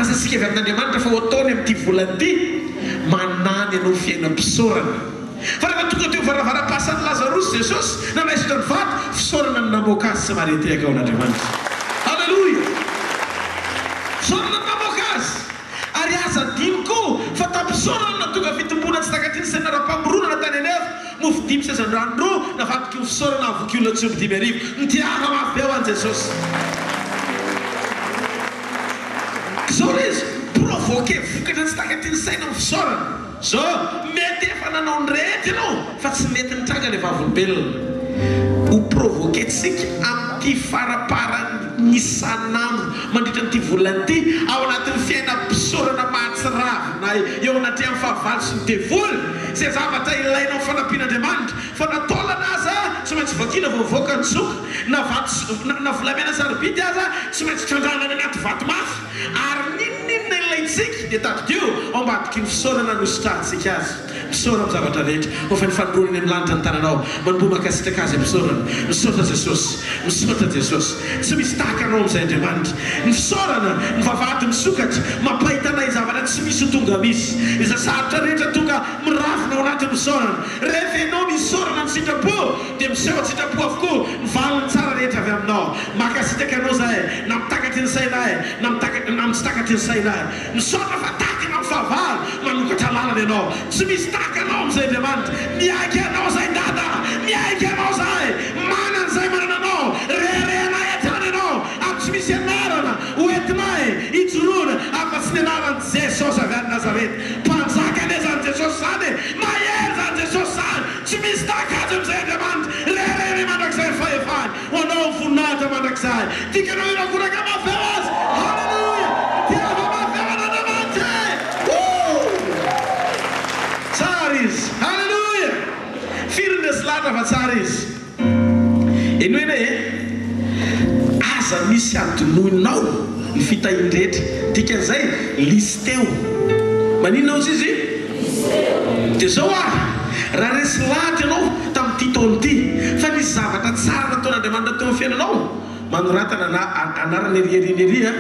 Andrasantsika avy amin'Andriamanitra fa ho ataony amin'ity volana ity, manana ianao fiainam-pisaorana. Fa rehefa tonga teo varavaram-pasan'i Lazarosy Jesosy, nanaisotra ny vato, fisaorana no namoaka azy tsy marin-tehaka ho an'Andriamanitra. Aleloia! Fisaorana no namoaka azy. Ary aza adino koa fa tam-pisaorana no nahatonga fitomboana tsy takatry ny saina ara-pamoronana tany an'efitra. Mofo dimy sy hazandrano roa navadiky ho fisaorana hahavoky olona tsy omby 5000. Mitiava mafy be ho an'i Jesosy. Zao le izy, provoquer vokatra tsy takatry ny saina ny fisaorana. Zao, mety efa nanao ny rehetra ianao fa tsy nety nitranga le vavolombelona. Ho provoquer-tsika amin'ity faramparan'ny isan'andro mandritra an'ity volana ity ao anatin'ny fiainam-pisaorana mahatsiravina eo anatrehan'ny fahavalo sy ny devoly. Izay zavatra ilaina amin'ny fanampian'Andriamanitra, fa na taolana aza tsy maintsy vakiana vao mivoaka ny tsoka, na vato na volamena sarobidy aza tsy maintsy trandrahana any anaty vato mafy, ary n'inon'inona ilaintsika dia tadidio ao ambadiky ny fisaorana no isitrahantsika azy. Misaora amin'ny zavatra rehetra, fa efa nifanoroana eny amin'ny lanitra ny tananao, manomboha mankasitraka Azy am-pisaorana. Misaotra Jesosy, misaotra Jesosy. Tsy misy tahaka Anao amin'izay Andriamanitra. Ny fisaorana, ny vavahady misokatra, mampahita anay zavatra tsy misy ho tonga misy. Izay sarotra rehetra tonga miravona ao anatin'ny fisaorana. Rehefa ianao misaorana ny sitrapo, dia miseho an-tsitrapo avokoa ny valiny tsara rehetra avy aminao. Mankasitraka Anao izahay, na mitakatry ny sainay, na mitakatry, na tsy takatry ny sainay. Misaotra fa tahaka anao ny fahavalo, manokatra lalana Ianao. Tsy misy tahaka Anao amin'izay Andriamanitra. Miaiky Anao izahay Dada, miaiky Anao izahay. Manana izay manana Anao. Reharehanay hatrany Ianao, ary tsy misy anarana ho entinay hijoroana afa-tsy ny anaran'i Jesosy avy any Nazareta. Mpanjaka anie izany Jesosy izany e! Mahery izany Jesosy izany! Tsy misy tahaka Azy amin'izay Andriamanitra. Reharehanay mandrakizay ny fahefany. Ho anao ny voninahitra mandrakizay. Tiako ianao hirakoraka mafy eo azy. Haleloia! Mitiava mafy eo an'Andriamanitra e! Woo! Tsara izy. Haleloia! Firy ny resy lahatra fa tsara izy? Henoy anie e! Aza misy hadinoinao ny fitahiany rehetra. Dikan'izay, listeo. Maninona hozy izy? Dia izao ary, raha resy lahatra ianao tamin'ity taona ity fa nisy zavatra tsara nataon'Andriamanitra teo amin'ny fiainanao, manoratana na anarana ery ery ery an,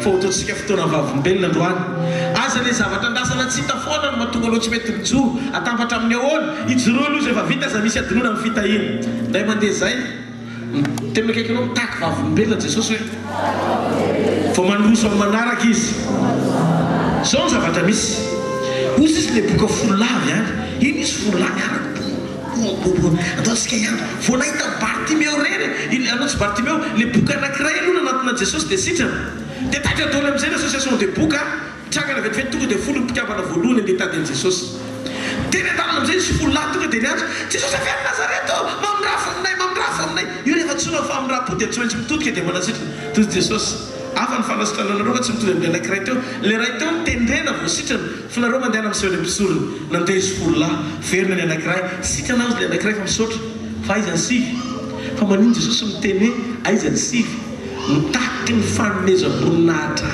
fa ho ataontsika fotoana vavolombelona androany. Aza ilay zavatra andrasana tsy hita foana no mahatonga anao tsy mety mijoro. Atambatra amin'ny ahoana? Ijoroa aloha izay efa vita, aza misy adinoina amin'ny fitahiana. Indray mandeha izay. Tena akaiky anao mitaky vavolombelona Jesosy hoe vao mandroso amin'ny manaraka izy. Zao ny zavatra misy. Hozy izy le boka fololahy avy any. Iny izy fololahy miaraka bo bo bo bo. Ataontsika ihany. Vao nahita an'i Bartimeo irery, il anao tsy Bartimeo, le boka anankiray aloha nanatona an'i Jesosy dia sitrana. Dia taitra daholo amin'izay ny association de boka. Trangana vetivety tonga dia folo ny mpikambana voalohany andeha hitady an'i Jesosy. Teny an-dalana amin'izay nisy folo lahy tonga dia niantso, Jesosy avy any Nazareta ô! Mamindrafo aminay! Mamindrafo aminay! Io rehefa antsoina ny famindram-po dia tsy maintsy mitodika dia manasitrana. Toy i Jesosy. Hafa ny fanasitrananareo fa tsy mitovy amin'ilay anankiray teo. Ilay iray teo notendrena vao sitrana, fa nareo mandehana miseho any amin'ny mpisorona. Nandeha izy folo lahy, velona ny anankiray, sitrana azy ilay anankiray fa misaotra. Fa aiza ny sivy? Fa maninona Jesosy miteny hoe aiza ny sivy? Mitaky ny fanomezam-boninahitra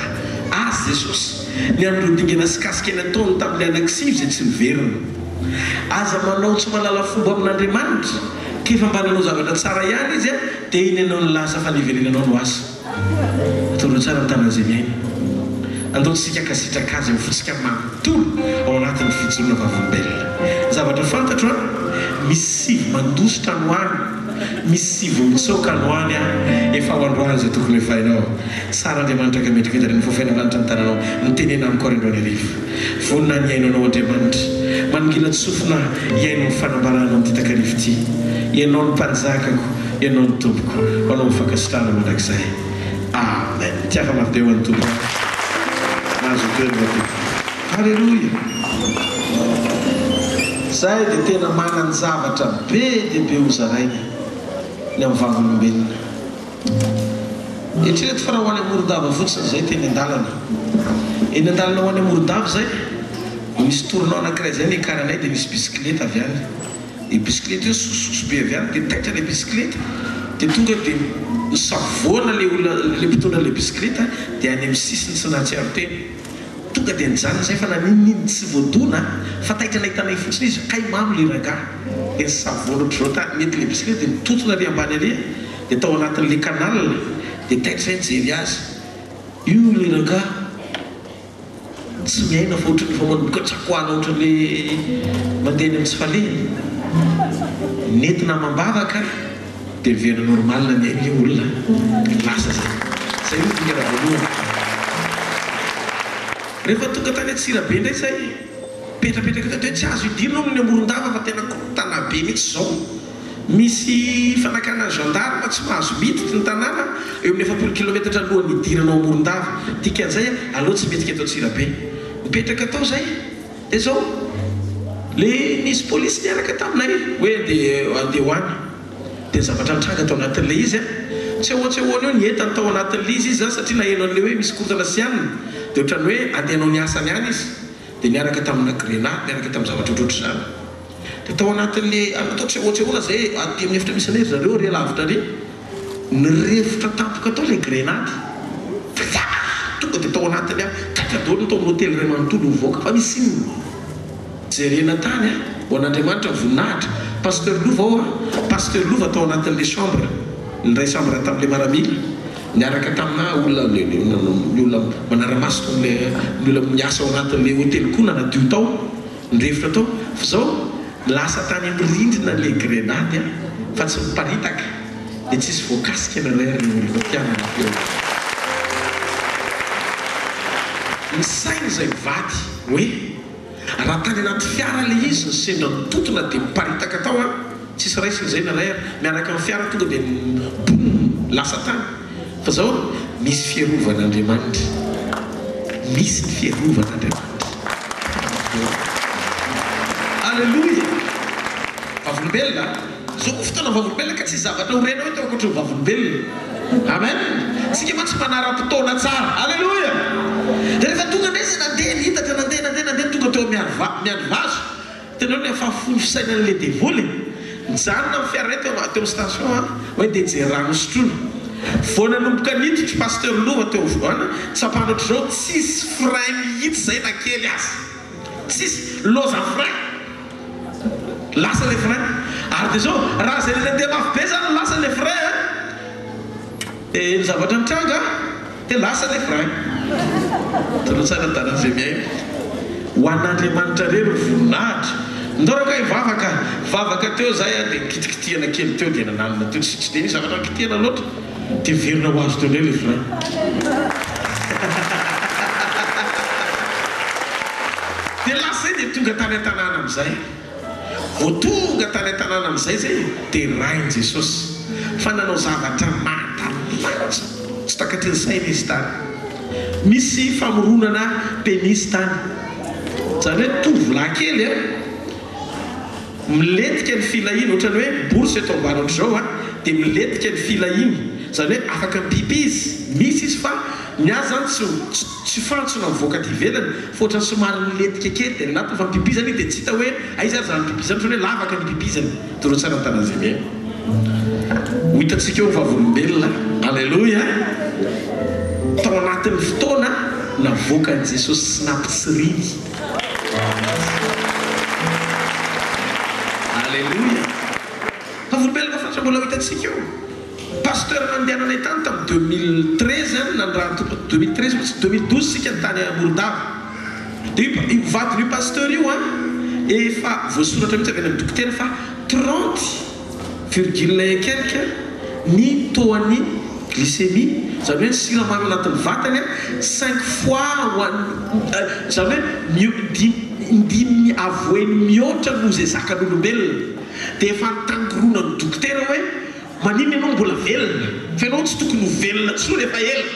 Azy Jesosy, ny amin'ireo dingana sy kasika nataony tamin'ilay anankisivy izay tsy niverina. Aza manao tsy mahalala fomba amin'Andriamanitra, k'efa mba nanao zavatra tsara ihany Izy dia iny ianao nilaza fa niverenanao no asa. Ataonao tsara ny tanan'izay miaina. Andao tsika hankasitraka Azy amin'ny fontsika manontolo ao anatin'ny fijoroana vavolombelona. Ny zavatra fantatro an, misy sivy mandositra any ho any. Misy sivy mitsoaka any ho any an! Efa ho androany izay tokony ho efainao. Tsara Andriamanitra ka mendrika hitarihana ny fofaina lanitra ny tananao. Mitenena amiko ary androany hariva. Vonona ny hihaino anao Andriamanitra. Manongilan-tsofina hihaino ny fanambaranao amin'ity takariva ity. Ianao no Mpanjakako, Ianao no Tompoko. Ho Anao ny fankasitrahana mandrakizay. Amen. Tiava mafy be ho an'ny Tompo an! Mahazo toerana Tompoko. Aleloia! Zahay dia tena manan-javatra be dia be ho zaraina ny amin'ny vavolombelona. Eritrereto fa raha ho any Morondava fotsiny izay teny an-dalana. Eny an-dalana ho any Morondava izay, nisy tournant anankiray izay niakaranay dia nisy bisikileta avy any. Io bisikileta io sososo be avy any dia taitra ilay bisikileta dia tonga dia nisavoana ilay olona, ilay mpitondra ilay bisikileta dia any amin'ny sisiny tsy nahatsiaro tena. Tonga dia nijanona izay fa naninona iny tsy voadona fa taitra nahita anay fotsiny izy kay mamo le rangahy dia nisavoana ohatr'izao tany nety le bisikileta dia nitontona ary ambany ary dia tao anatin'le canal dia taitra izay nijery azy io le rangahy. Tsy miaina fa ohatran'ny efa manomboka tsakoana ohatran'le mandeha eny amin'ny tsy falehany. Nentina amam-bavaka dia miverina normal ny ain'le olona. Lasa zay. Zay no dingana voalohany. Rehefa tonga tany Antsirabe indray zay, mipetrapetraka teo dia hoe tsy azo idirina hono ny Morondava fa tena korontana be mihitsy izao. Misy fanakana gendarme tsy mahazo miditra ny tanàna eo amin'ny 40 kilometatra alohan'ny hidirana ao Morondava. Dikan'izay aleo tsy mihetsika eto Antsirabe. Mipetraka tao zay dia zao le nisy polisy niaraka taminay hoe andeha andeha ho any. Dia ny zavatra nitranga tao anatin'ilay izy an, tsy ahoa tsy ahoana eo ny entany tao anatin'ilay izy izy zany satria naheno an'ilay hoe misy korontana sy anona dia ohatran'ny hoe andeha hanao ny asany any izy dia niaraka tamina grenady niaraka tamin'ny zavatra ohatrohatr'izany. Dia tao anatin'ilay atao tsy ahoa tsy ahoana izay aty amin'ny efitra misy anay ry zareo ary lavitra ary, nirefotra tampoka tao ilay grenady. Faa! Tonga dia tao anatin'ny aho, taitra daholo ny tao amin'ny hotely iray manontolo nivoaka fa misy inona? Jerena tany a! Ho an'Andriamanitra ny voninahitra. Pasteur Lova ao a! Pasteur Lova tao anatin'ilay chambre, niray chambre tamin'ilay maramila, niaraka tamina olona, ny olona manara-maso tao amin'ilay, ny olona miasa ao anatin'ilay hotely koa nanadio tao. Nirefotra tao fa zao lasa tany amin'ny rindrina le grenady an, fa tsy miparitaka dia tsisy voakasika na iray ary ny olona mpianana teo. Nisaina izay mivady hoe raha tany anaty fiara le izy no sendra nitontona dia miparitaka tao an, tsisy raisina izay na iray ary, miaraka amin'ny fiara tonga dia boum lasa tany. Fa zao misy fiarovan'Andriamanitra, misy ny fiarovan'Andriamanitra. Aleloia! Vavolombelona a! Zao koa fotoana vavolombelona ka tsisy zavatra ho renao eto ankoatry ny vavolombelona. Amen! Tsika mantsy manara-potoana tsara. Aleloia! Dia rehefa tonga indray izay nandeha nitatra, nandeha, nandeha, nandeha tonga teo Miandrivazo, Hitanareo ny hafafon'ny fisainan'ilay devoly e! Nijanona ny fiaranay teo teo amin'ny station an, hoe ndeha hijery rano hosotroina. Vao nanomboka niditra Pasteur Lova teo afovoany, tsapany ohatr'izao tsisy frein mihitsy izay na kely aza. Tsisy, loza frein. Lasa ilay frein. Ary dia izao, raha izay ilay nandeha mafy be izany no lasa ilay frein an, dia ny zavatra nitranga, Dia lasa ilay frein. Toroa tsara ny tanan'izay mihaino. Ho an'Andriamanitra irery ny voninahitra. Ndao raka hivavaka. Vavaka teo izahay an, dia nikitikitihana kely teo dia nananina teo. Tsy dia nisy zavatra nikitihana loatra. Dia niverina ho azy teo indray ilay frein. Dia lasa izay dia tonga tany an-tanàna amin'izay. Vao tonga tany an-tanàna amin'izay izay dia rain'i Jesosy fa nanao zavatra mahatalanjona tsy takatry ny saina izy tany. Misy famoronana penis tany. Izany hoe tovolahy kely an, milentika ny filahiany, ohatran'ny hoe bourse eto ambany ohatr'izao an, dia milentika ny filahiany. Izany hoe afaka mipipy izy, misy izy fa ny azy izany tsy Tsy fantsona mivoaka aty ivelany fa ohatran'ny somary milentika kely dia ny anatiny fa mipipizana iny dia tsy hita hoe aiza ary izany mipipizana ohatran'ny hoe lavaka ny ipipizany. Toroy tsara ny tanan'izay mihaino. Ho hitantsika eo ny vavolombelona. Aleloia! Tao anatin'ny fotoana navoakan'i Jesosy sy nampitsiriny. Aleloia! Vavolombelona fatra mbola ho hitantsika eo. Pasteur nandehananay tany tamin'ny 2013 any nandraha tompo 2013 moa tsy 2012 isika ny tany Morondava dia io io vadin'io pasteur io an efa voasoratra mihitsy avy any amin'ny dokotera fa 30 virgule et quelque ny taux an'ny glycémie izany hoe ny siramamy anatin'ny vatany an cinq fois ho an'ny izany hoe mio dimy indimy avoheny mihoatra noho izay zakan'olombelona dia efa nitangoronan'ny dokotera hoe Maninona ianao mbola velona? Fa ianao tsy tokony ho velona tsony efa ela.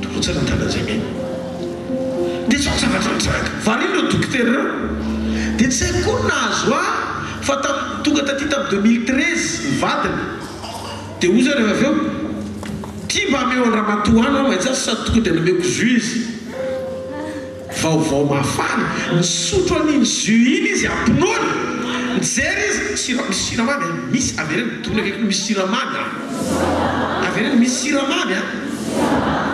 Torotsana ny tanan'izay mino. Dia zao ny zavatra nitranga. Variana ireo dokotera ireo. Dia tsy haiko koa ny nahazo ahy fa tam tonga taty tam 2013 ny vadiny. Dia hoy izy rehefa avy eo, Ty mba ameo an-dramatoa any aho mahitsy azy sady tonga dia nomeko jus izy. Vaovao mahafaly, nisotro an'iny jus iny izy ampinoana, nijery izy, sira, misy siramamy an, misy, avereno, tokony akaikiny misy siramamy an, avereno, misy siramamy an,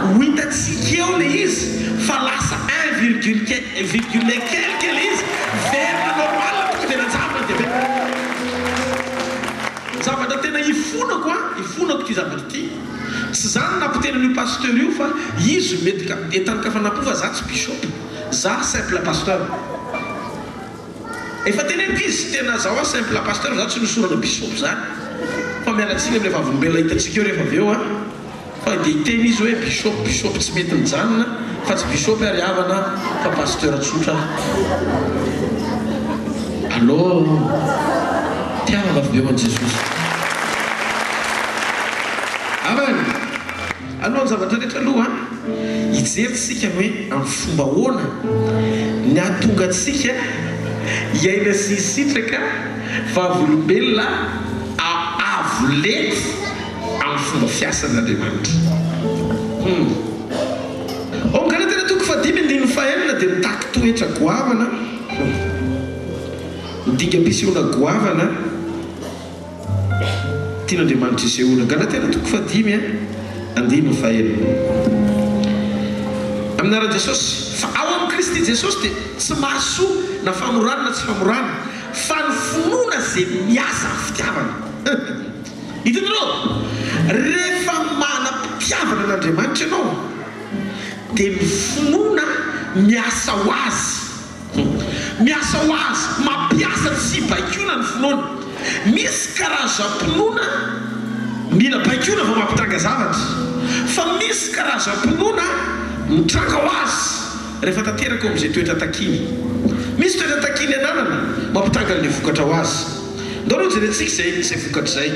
ho hitantsika eo ilay izy fa lasa un virgule que, virgule et quelque ilay izy, miverina normal tonga dia nanjavona dia be. Zavatra tena ifonako an, ifonako ity zavatra ity. Tsy za no nampiteny an'io pasteur io fa izy no mety ka entanikafanampo fa za tsy bishop. Za simple pasteur. Efa teneniko izy, tena za hoa simple pasteur, za tsy nosorana bishop zany. Fa miala tsiny amle vavolombelona hitantsika eo rehefa avy eo an. Fa dia hiteny izy hoe bishop bishop tsy mety mijanona fa tsy bishop ary havana fa pasteur tsotra aho. Allô. Tiava avy eo an'i Jesosy. Havana. Alohan'ny zavatra rehetra aloha, hijery tsika ny hoe amin'ny fomba ahoana ny hahatonga antsika hiaina sy hisitraka vavolombelona avo lenta amin'ny fomba fiasan'Andriamanitra. Hum. Ao amin'ny Galatana toko fahadimy andininy fahenina dia mitaky toetra goavana, hum, ny dingam-pisehoana goavana, Tian'Andriamanitra hisehoana. Galatiana toko fahadimy andininy fahenina. Amin'ny anaran'i Jesosy. Fa ao amin'i Kristy Jesosy dia tsy mahasoa na famorana na tsy famorana, fa ny finoana izay miasa amin'ny fitiavana. Hitanareo? Rehefa manam-pitiavana an'Andriamanitra ianao, dia ny finoana miasa ho azy. Miasa ho azy, mampiasa tsy baikoina ny finoana. Misy karazam-pinoana mila baikoina vao mampitranga zavatra, fa misy karazam-pinoana mitranga ho azy rehefa tanteraka eo amin'izay toetra takiany. Misy toetra takiany ananana mampitranga an'ilay vokatra ho azy. Ndao aloha jerentsika izay izay vokatra izay.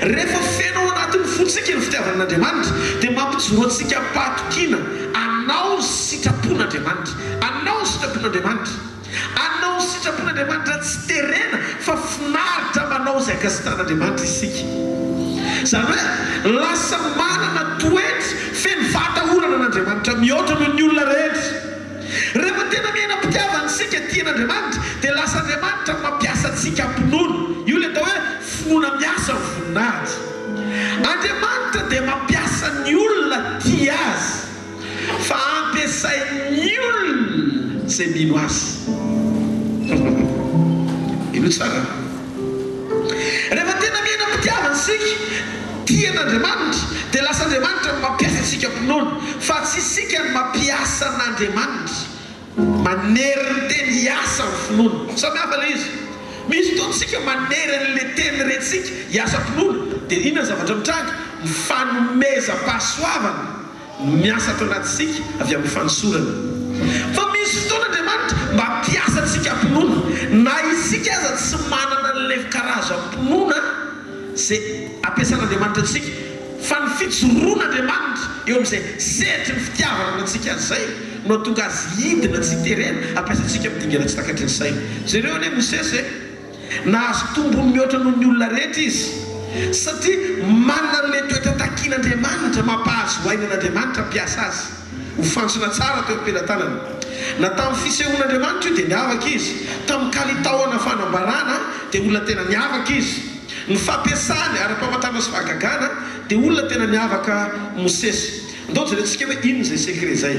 Rehefa feno ao anatin'ny fontsika ny fitiavana an'Andriamanitra dia mampijoro antsika am-pahatokiana hanao ny sitrapon'Andriamanitra. Hanao ny sitrapon'Andriamanitra. Hanao ny sitrapon'Andriamanitra tsy terena fa finaritra manao izay ankasitrahan'Andriamanitra isika. Izany hoe lasa manana toetra feno fahatahorana an'Andriamanitra mihoatra noho ny olona rehetra. Rehefa tena miaina am-pitiavana isika tia an'Andriamanitra dia lasa Andriamanitra no mampiasa antsika am-pinoana. Io ilay atao hoe finoana miasa ny voninahitra. Andriamanitra dia mampiasa ny olona tia Azy fa ampiasain'ny olona izay mino Azy. Henoy tsara. Rehefa tena miaina am-pitiavana isika, tia an'Andriamanitra, dia lasa Andriamanitra no mampiasa antsika am-pinoana, fa tsy isika no mampiasa an'Andriamanitra. Manery ny teny hiasa ny finoana. Samy hafa ilay izy. Misy fotoana isika manery an'ilay teny rentsika hiasa am-pinoana, dia inona ny zavatra mitranga? Ny fanomezam-pahasoavana no miasa ato anatintsika avy amin'ny fanosorana. Fa misy fotoana Andriamanitra mba hampiasa antsika am-pinoana, na isika aza tsy manana an'ilay karazam-pinoana izay ampiasan'Andriamanitra antsika, fa ny fijoroan'Andriamanitra eo amin'izay sehatry ny fitiavana antsika azy izay no hahatonga azy hidina tsy terena hampiasa antsika amin'ny dingana tsy takatry ny saina. Jereo anie Mosesy e! Nahazo tombony mihoatra noho ny olona rehetra izy, satria manana an'ilay toetra takin'Andriamanitra, mampahazo aina an'Andriamanitra hampiasa azy ho fantsona tsara teo am-pelatanany. Na tamin'ny fisehoan'Andriamanitra io dia niavaka izy, tamin'ny kalitaona fanambarana dia olona tena niavaka izy. Ny fampiasany ara-pamantarana sy fahagagana dia olona tena niavaka Mosesy. Andao jerentsika hoe inona izay secret izay.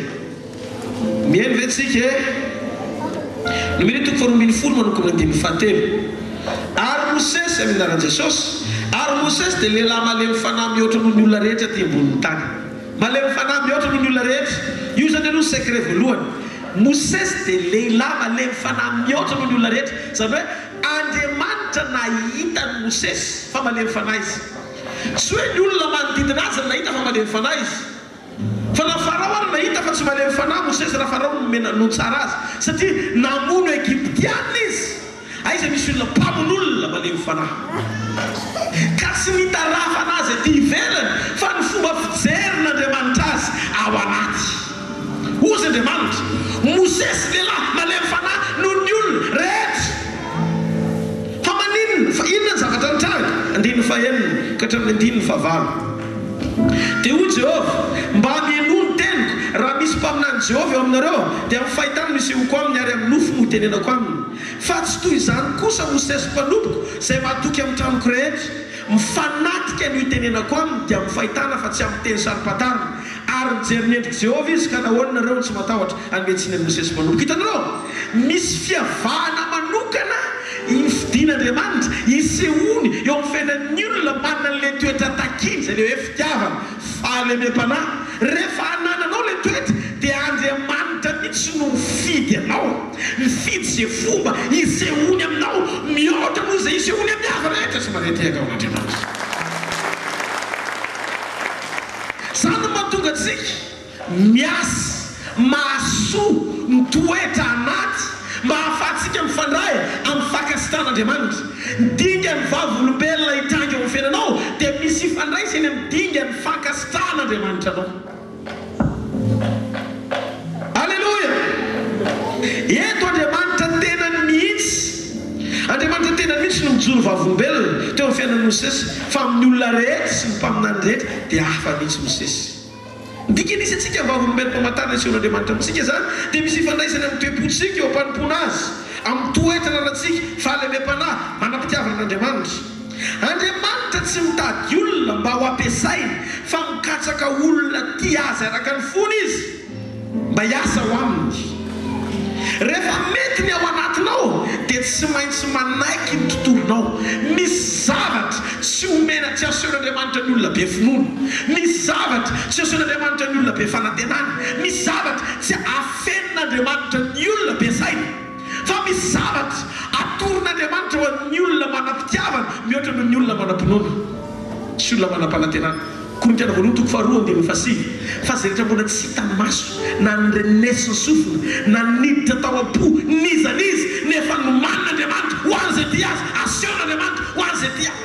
Mihaino ve tsika e? Nomery toko faharoa ambinifolo manomboka amin'ny andininy fahatelo. Ary Mosesy, amin'ny anaran'i Jesosy, ary Mosesy dia lehilahy malemy fanahy mihoatra noho ny olona rehetra aty ambonin'ny tany. Malemy fanahy mihoatra noho ny olona rehetra. Io izany aloha ny secret voalohany. Mosesy dia lehilahy malemy fanahy mihoatra noho ny olona rehetra. Izany hoe Andriamanitra nahita an'i Mosesy fa malemy fanahy izy. Tsy hoe ny olona manodidina azy no nahita fa malemy fanahy izy. Fa na Farao ary nahita fa tsy malemy fanahy Mosesy raha Farao no nomena no nitsara azy satria namono Egyptiana izy. Aiza misy olona mpamono olona malemy fanahy? Ka tsy nitarafana azy aty ivelany fa ny fomba fijerin'Andriamanitra azy ao anaty. Hozy Andriamanitra, Mosesy lehilahy malemy fanahy noho ny olona rehetra. Fa maninona? Fa inona ny zavatra nitranga? Andininy fahenina ka hatramin'ny andininy fahavalo. Dia hoy Jehovah, Mba mihainoa ny teniko, raha misy mpaminanin'i Jehovah eo aminareo, dia amin'ny fahitana no hisehoako aminy ary amin'ny nofy no hitenenako aminy. Fa tsy toy izany kosa Mosesy mpanompoko, izay mahatoky amin'ny tranoko rehetra. Mifanatrika no hitenenako aminy, dia amin'ny fahitana fa tsy amin'ny teny saro-pantarina. Ary nijery ny endrik'i Jehovah izy, ka nahoana nareo no tsy matahotra hanome tsiny an'i Mosesy mpanompoko? Hitanareo? Misy fiavahana manokana nofidin'Andriamanitra hisehoany eo amin'ny fiainan'ny olona manana an'ilay toetra takiny, izay ilay hoe fitiavana, fahalemem-panahy. Rehefa anananao ilay toetra, dia Andriamanitra mihitsy no mifidy. izay fomba isehoany aminao mihoatra noho izay isehoany amin'ny hafa rehetra tsy manetehaka ao an'Andriamanitra. Izany no mahatonga antsika miasa mahasoa ny toetra anaty mba hahafahantsika mifandray amin'ny fankasitrahan'Andriamanitra. Ny dingan'ny vavolombelona hitranga eo amin'ny fiainanao dia misy ifandraisany amin'ny dingan'ny fankasitrahan'Andriamanitra anao. Aleloia! Eto Andriamanitra tenany mihitsy, Andriamanitra tenany mihitsy no mijoro vavolombelona teo amin'ny fiainan'i Mosesy, fa amin'ny olona rehetra sy ny mpaminany rehetra dia hafa mihitsy Mosesy. Ny dikany hisy antsika vavolombelom-pamantarana asehon'Andriamanitra amintsika izany dia misy ifandraisany amin'ny toe-pontsika eo am-panompoana Azy, amin'ny toetra ananantsika, fahalemem-panahy, manam-pitiavana an'Andriamanitra. Andriamanitra tsy mitady olona mba ho ampiasainy fa mikatsaka olona tia Azy araka ny fony Izy mba hiasa ao aminy. Rehefa mety ny ao anatinao dia tsy maintsy manaiky ny tontolonao. Misy zavatra tsy omena tsy asehon'Andriamanitra ny olona be finoana. Misy zavatra tsy asehon'Andriamanitra ny olona be fanantenana. Misy zavatra tsy afenin'Andriamanitra ny olona be saina. Fa misy zavatra atoron'Andriamanitra ho an'ny olona manam-pitiavana mihoatra noho ny olona manam-pinoana sy olona manam-panantenana. Korintiana voalohany toko faharoa andininy fahasivy, Fa izay rehetra mbola tsy hitan'ny maso, na nandrenesin'ny sofina, na niditra tao am-po n'iza n'iza, nefa nomanin'Andriamanitra ho an'izay tia Azy, asehon'Andriamanitra ho an'izay tia Azy.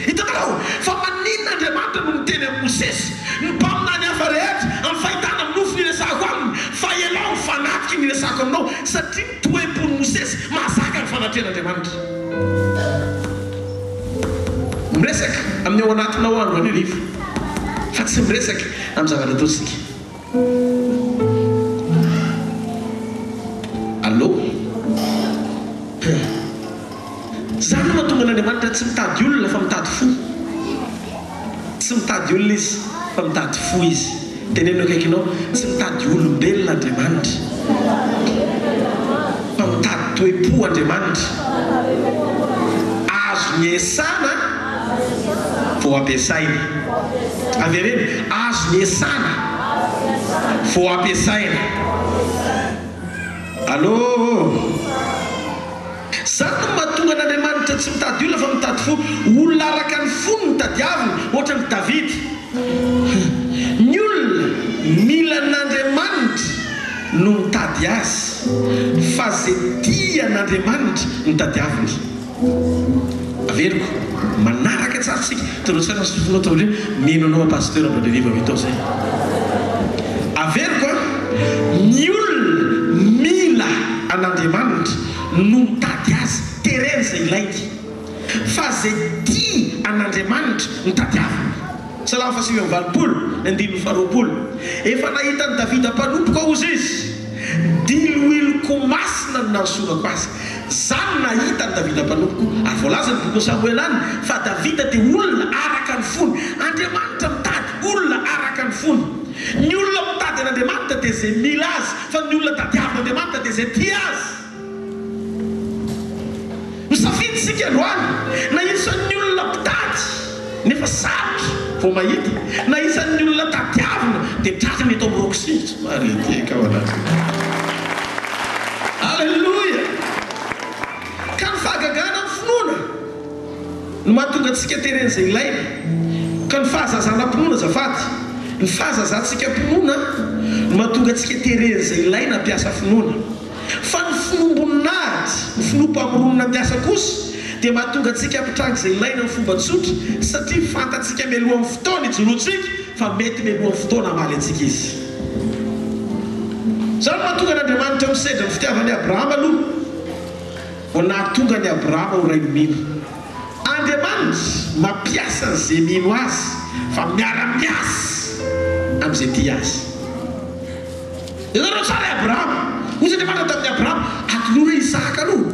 Hitanareo fa maninona Andriamanitra no niteny amin'i Mosesy, ny mpaminany hafa rehetra, amin'ny fahitana amin'ny nofo niresahako aminy, fa ianao mifanatrika ny iresahako aminao, satria ny toe-pon'i Mosesy mahazaka ny fanatrehan'Andriamanitra. Miresaka amin'ny ao anatinao aho androany hariva, fa tsy miresaka amin'ny zavatra ataontsika. Allô? Izany no mahatonga an'Andriamanitra tsy mitady olona fa mitady fo. Tsy mitady olona Izy fa mitady fo Izy. Teneno eo akaikinao, tsy mitady olombelona Andriamanitra fa mitady toe-po Andriamanitra. Azony iasana vao ampiasaina. Avereno, azony iasana vao ampiasaina. Allô? Zany no mahatonga an'Andriamanitra tsy mitady olona fa mitady fo. Olona araka ny fony no tadiaviny, ohatran'i Davida. Ny olona mila an'Andriamanitra no mitady azy, fa ze tia an'Andriamanitra no tadiaviny. Averiko, manaraka tsara tsika. Tonga tsara ny sofinao tao aoriana, mino anao aho Pasteur Andrianarivo avy tao zay. Averiko an, ny olona mila an'Andriamanitra no mitady azy, tereny izay ilainy. Fa izay tia an'Andriamanitra no tadiaviny. Salamo faha 89, ny andininy faharoapolo. Efa nahita an'i Davida mpanompoko aho, hozy izy, diloiloko masina no nanosorako azy. Izaho no nahita an'i Davida mpanompoko. Ary voalaza ny bokin'i Samoela any fa Davida dia olona araka ny fony. Andriamanitra mitady olona araka ny fony. Ny olona mitady an'Andriamanitra dia izay mila Azy, fa ny olona tadiavin'Andriamanitra dia izay tia Azy. Misafidy isika androany na isan'ny olona mpitady nefa sarotra vao mahita, na isan'ny olona tadiavina dia tratra ny eto amin'ny Roxy. Somary etieka ao anaty. Aleloia! Ka ny fahagagana amin'ny finoana no mahatonga antsika teren'izay ilaina. Ka ny fahazazana am-pinoana azafady, ny fahazazantsika am-pinoana no mahatonga antsika teren'izay ilaina hampiasa finoana. Fa ny finoam-boninahitra, ny finoam-pamoronana miasa kosa dia mahatonga antsika hampitranga izay ilaina amin'ny fomba tsotra, satria fantatsika mialohan'ny fotoana ijoroantsika fa mety mialohan'ny fotoana hamaly antsika Izy. Izany no mahatonga an'Andriamanitra misedra ny fitiavan'i Abrahama aloha vao nahatonga an'i Abrahama ho rain'ny mino. Andriamanitra mampiasa an'izay mino Azy fa miara-miasa amin'izay tia Azy. Ianareo tsara i Abrahama. Hoy Andriamanitra tamin'i Abrahama, Atolory Isaka aloha.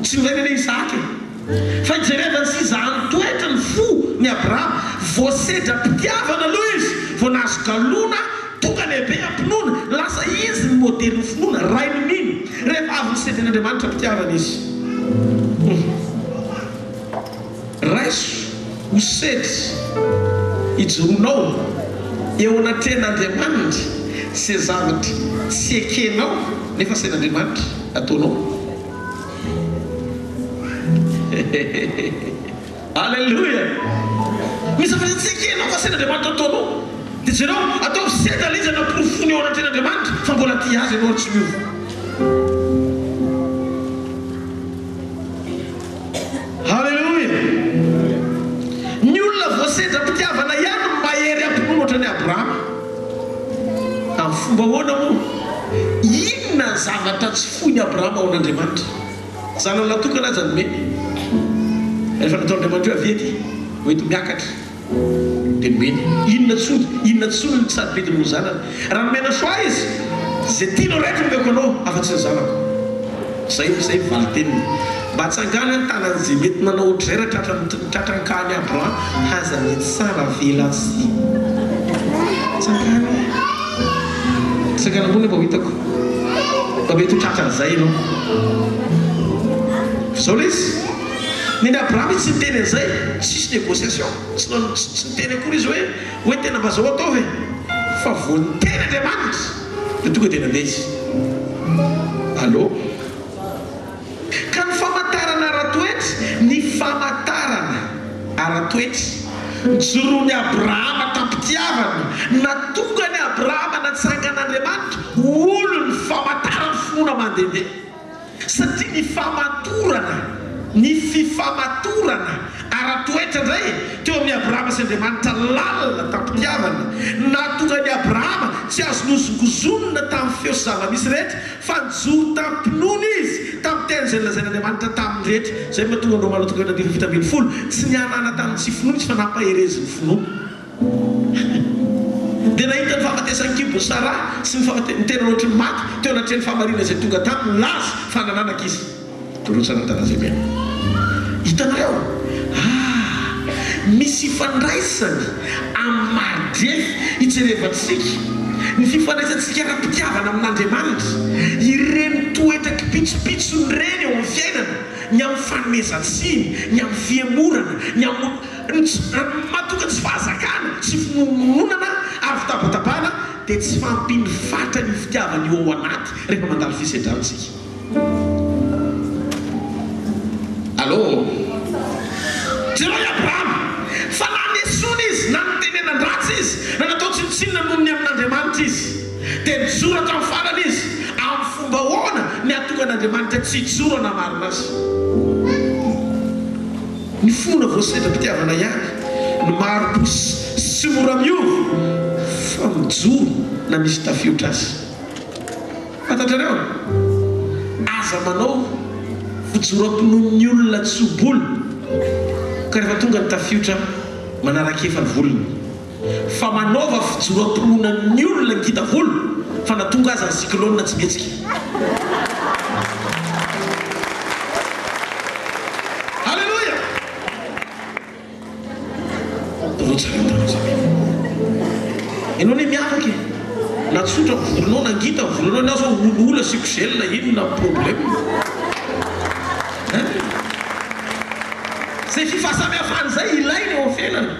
Tsy nolainy anie Isaka e. Fa ijerevany sy izahany toetra ny fo ny Abrahama. Voasedra-pitiavana aloha izy vao nahazo galona, tonga lehibe am-pinoana. Lasa izy ny modelin'ny finoana, rain'ny mino. Rehefa avy nisedrin'Andriamanitra am-pitiavana izy. Raiso ho sedra ijoroanao eo anatrehan'Andriamanitra izay zavatra tsy ekenao nefa asain'Andriamanitra. ataonao. Alléluia! Misy zavatra tsy ekenao fa asain'Andriamanitra ataonao. Dia jereo, ataovy sedra ilay izy hanaporofoany eo anatrehan'Andriamanitra fa mbola tia azy ianao ary tsy miova. Alléluia! Ny olona voasedram-pitiavana ihany no mahery am-pinoana ohatran'i Abrahama. Amin'ny fomba ahoana moa? Inona ny zavatra tsy foin'i Abrahama ho an'Andriamanitra? Zanany latokana aza nomeny. Rehefa nataon'Andriamanitra hoe avia aty, ho ento miakatra, dia nomeny. Inona intsony? Inona intsony no tsy sarobidy noho ny zanany? Raha nomena choix izy, izay tianao rehetra omeko anao, afa-tsy ny zanako. Izay, izay ny valin-teniny. Mba atsangano ny tanan'izay mety nanao ohatr'izay raha tratran'ny, tratran'ny cas an'i Abraham, aza mety tsara velatsihy. Atsangano e. Atsangano ambony mba ho hitako. Mba mety ho tratran'izay ianao. Fa izao ilay izy, Nen'i Abrahama izy tsy niteny an'izay, tsisy négociation, tsy tsy niteny akory izy hoe, hoe tena mba zao ataovy e! Fa vao niteny Andriamanitra dia tonga dia nandeha izy. Allô? Ka ny famantarana ara-toetra, ny famantarana ara-toetra nijoroan'i Abrahama tam-pitiavana, nahatonga an'i Abrahama natsangan'Andriamanitra ho olon'ny famantaran'ny finoana mandehandeha. Satria ny famatorana, ny fifamatorana ara-toetra indray teo amin'i Abrahama sy Andriamanitra lalina tam-pitiavana, nahatonga an'i Abrahama tsy azo nozongozonina tamin'ny feo sy zava-misy rehetra, Fa nijoro tamim-pinoana izy, tamin'ny teny izay nolazain'Andriamanitra taminy rehetra. Izay no mahatonga ny Romana toko 17, tsy nihanahana tamin'ny tsy finoana izy fa nampaherezin'ny finoana. Dia nahita ny fahafatesan'ny kibon'i Saraha sy ny fahafate, ny tenany ohatry ny maty, teo anatrehan'ny fahamarinana izay tonga taminy, nilaza fa nananaka izy. Dorotsana Tanazemena. Hitanareo? Ah! Misy ifandraisany amin'ny mari-drefy ijerevantsika ny fifandraisantsika ara-pitiavana amin'Andriamanitra, ireny toetra kipitsopitsony ireny eo amin'ny fiainana, ny amin'ny fanomezan-tsiny, ny amin'ny fihemorana, ny amin'ny ny tsy mahatonga tsy fahazakana, tsy fimonomononana ary fitabatabana dia tsy fahampian'ny fatran'io fitiavana io ao anaty rehefa mandalo fisedrana isika. Allo. Jereo i Abrahama, fa na nesoina izy, na notenenan-dratsy izy, na natao tsinontsinona noho ny amin'Andriamanitra izy, dia nijoro hatramin'ny farany izy. Amin'ny fomba ahoana ny hahatonga an'Andriamanitra tsy hijoro hanamarina azy? Ny finoana voasedram-pitiavana ihany no mahari-po sy tsy mora miova, fa mijoro na misy tafiotra azy. Fantatrareo? Aza manao fijoroam-pinoan'ny olona tso-bolo ka rehefa tonga ny tafiotra manara-kefa ny volony. Fa manaova fijoroam-pinoanan'ny olona ngita volo fa na tonga aza ny cyclone tsy mihetsika. Alléluia! Rotsaka an-danitra ve? Ianao anie miavaka e! Na tsotra ny volonao na ngita ny volonao, ny ahy zao olioly asiako gel inona ny problème? Hein? Zay fifahasamihafana zay ilaina eo amin'ny fiainana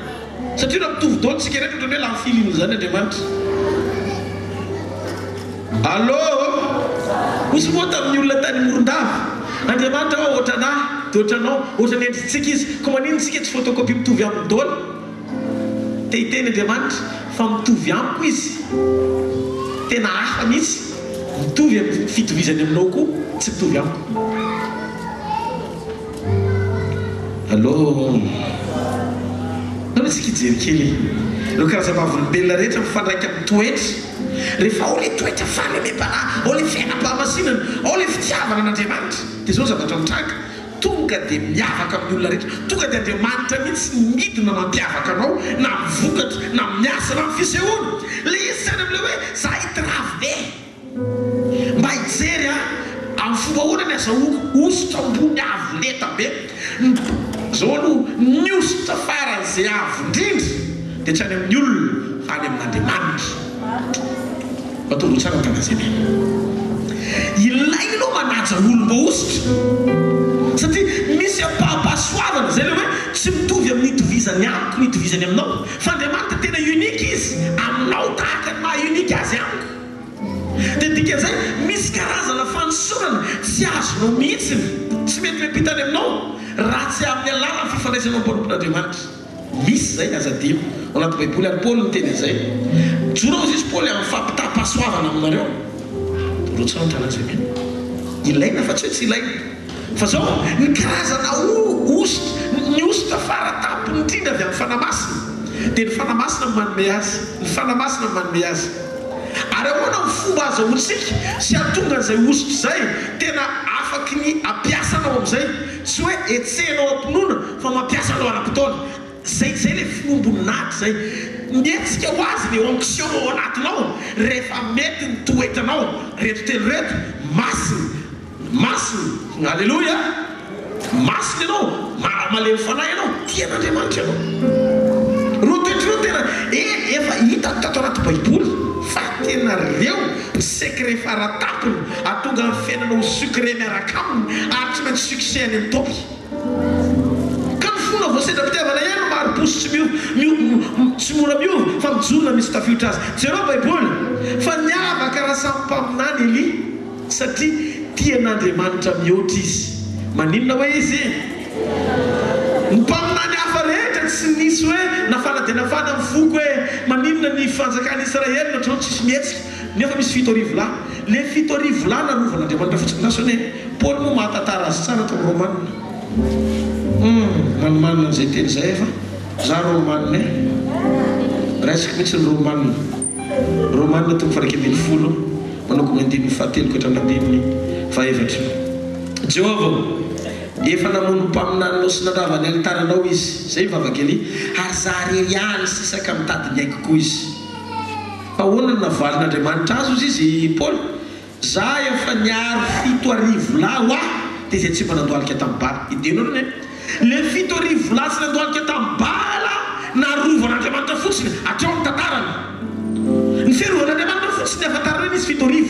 satria raha mitovy daholo tsika rehetra ohatran'ny hoe lany feeling zany Andriamanitra. Allô! Hozy moa tamin'ny olona tany Morondava, Andriamanitra hoa ohatran'ahy dia ohatranao, ohatran'ny endritsika izy, koa maninona isika tsy photocopie mitovy aminy daholo? Te hiteny Andriamanitra fa mitovy amiko izy, tena hafa mihitsy, mitovy amin'ny fitovizany aminao koa tsy mitovy amiko. Allô! Ndao isika hijery kely ireo karazam-bavolombelona rehetra mifandraika amin'ny toetra. Rehefa ao ilay toetra fahalemem-panahy, ao ilay fiainam-pahamasinana, ao ilay fitiavana an'Andriamanitra, dia izao ny zavatra mitranga, tonga dia miavaka amin'ny olona rehetra, tonga dia Andriamanitra mihitsy no midina mampiavaka anao, na amin'ny vokatra, na amin'ny asa, na amin'ny fisehoana. Ilay izy tsy any amin'ilay hoe za hitravo be mba hijery ahy, amin'ny fomba ahoana ny azahoako hosotra ambony avo lenta be. Izao aloha, ny hosotra faran'izay avo indrindra dia tsy any amin'ny olona fa any amin'Andriamanitra. Mba tondroy tsara ny tanan'izay mino. Ilaina ianao manaja olom-boahosotra satria misy ampaham-pahasoavana, izay ilay hoe tsy mitovy amin'ny itovizany amiko ny itovizany aminao, fa Andriamanitra tena unique Izy aminao tahaka ny maha unique Azy amiko. Dia dikan'izay, misy karazana fanosorana Tsy azonao mihitsiny, tsy mety miampita any aminao raha tsy amin'ny alalan'ny fifandraisanao amin'ny mpanompon'Andriamanitra. Misy izay, aza adino. Ao anaty Baiboly ary Paoly niteny an'izay. Mijoro hozy izy Paoly amin'ny fampitam-pahasoavana aminareo. Rotsaho ny tanan'izay mino. Ilaina fa tsy hoe tsy ilaina. Fa zao, ny karazana hosotra, ny hosotra faratampony indrindra avy amin'ny Fanahy Masina, dia ny Fanahy Masina no manome azy. Ny Fanahy Masina no manome azy. Ary ahoana ny fomba azahoantsika sy hahatonga an'izay hosotra izay tena afaky ny hampiasa anao amin'izay? Tsy hoe hetsehinao am-pinoana fa mampiasa anao ara-potoana. Zay zay le finoam-boninahitra zay. Mihetsika ho azy le onction ao anatinao rehefa mety ny toetranao reto telo reto, masina, masina, aleloia, masina ianao, malemy fanahy ianao, tia an'Andriamanitra ianao. Reo toetra reo tena e efa hitako tato anaty baiboly fa tena reo ny secret faratampony ahatonga ny fiainana ho sucré miaraka aminy ary tsy maintsy succès any amin'ny top. Ka ny fona vao sendra fitiavana ihany no mahari-po sy tsy miova, mio, tsy mora miova, fa mijoro na misy tafiotra aza. Jereo Baiboly, fa niavaka raha samy mpaminany Elia, satria tia an'Andriamanitra mihoatra izy. Maninona hoe izy? Ny mpaminany hafa rehetra tsy nisy hoe nafana dia nafana ny foko hoe maninona ny fanjakan'i Israely no ohatran'izao tsisy mihetsika, nefa misy 7000 lahy. Le 7000 lahy narovan'Andriamanitra fotsiny. Lasa hoe. Paoly moa mahatantara azy tsara tao amin'ny Romana. Humm, manimanina an'izay teny izay fa za Romana e. Raisiko mihitsy ny Romana. Romana toko faha 11, manomboka amin'ny andininy fahatelo ka hatramin'ny andininy fahefatra. Jehovah ô, efa namono mpaminaninao sy nandrava ny alitaranao izy. Izay ny vavak'i Elia. Ary za irery ihany sisa ka mitady ny aiko koa izy. Fa ahoana no navalin'Andriamanitra azy hozy izy i Paoly? Za efa niaro 7000 lahy hoa de zay tsy mba nandohalika tam bala. Ideno aloha ne. Le 7000 lahy tsy nandohalika tam bala narovan'Andriamanitra fotsiny hatreo ny tantarany. Ny fiarovan'Andriamanitra fotsiny ahafantarana hoe nisy 7000.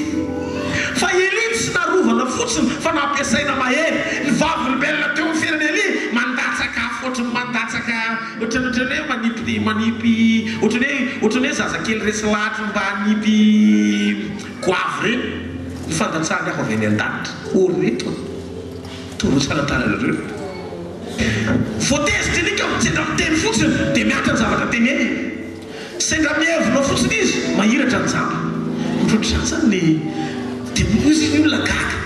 Fa Elia tsy narovana fotsiny fa nampiasaina mahery. Ny vavolombelona teo amin'ny fiainan'i Elia mandatsaka afo ohatry ny mandatsaka ohatran'ny ohatran'ny hoe manipy manipy ohatran'ny hoe ohatran'ny hoe zazakely resy lahatra mba hanipy Goavy ireny ny fandatsahany afo avy any an-danitra. Ô ry reto a! Toroy tsara tanana ireo. Vao tezitra ery ka sendra miteny fotsiny dia miatra ny zavatra teneniny. Sendra mievina fotsiny izy, mahiratra ny jamba. Ohatrohatr'izany izany le dia hoy izy ny olona gaga.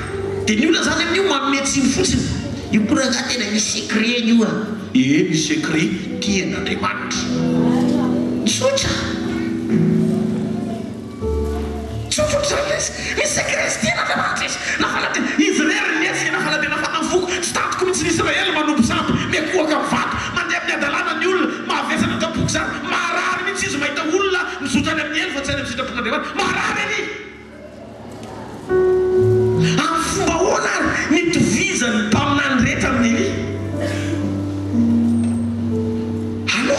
Dia ny olona izany amin'io manome tsiny fotsiny. Io koa rangahy tena misy secret-ny io a! Ee misy secret, tia an'Andriamanitra. Tsotra! Tsotra ohatr'izany ilay izy. Misy secret tsy tian'Andriamanitra izy. Nafana dia izy irery ny mihetsika, nafana dia nafana ny foko. Tsy tantiko mihitsy ny Israely manompo sampy, miankohoka amin'ny vato, mandeha amin'ny hadalana ny olona, mahavesatra tampoka izany. Maharary mihitsy izy mahita olona mizotra any amin'ny helo fa tsy any amin'ny sitrapon'Andriamanitra. Maharary ery! Amin'ny fomba ahoana ary nitovizan'ny mpaminany rehetra amin'i Elia? Allo!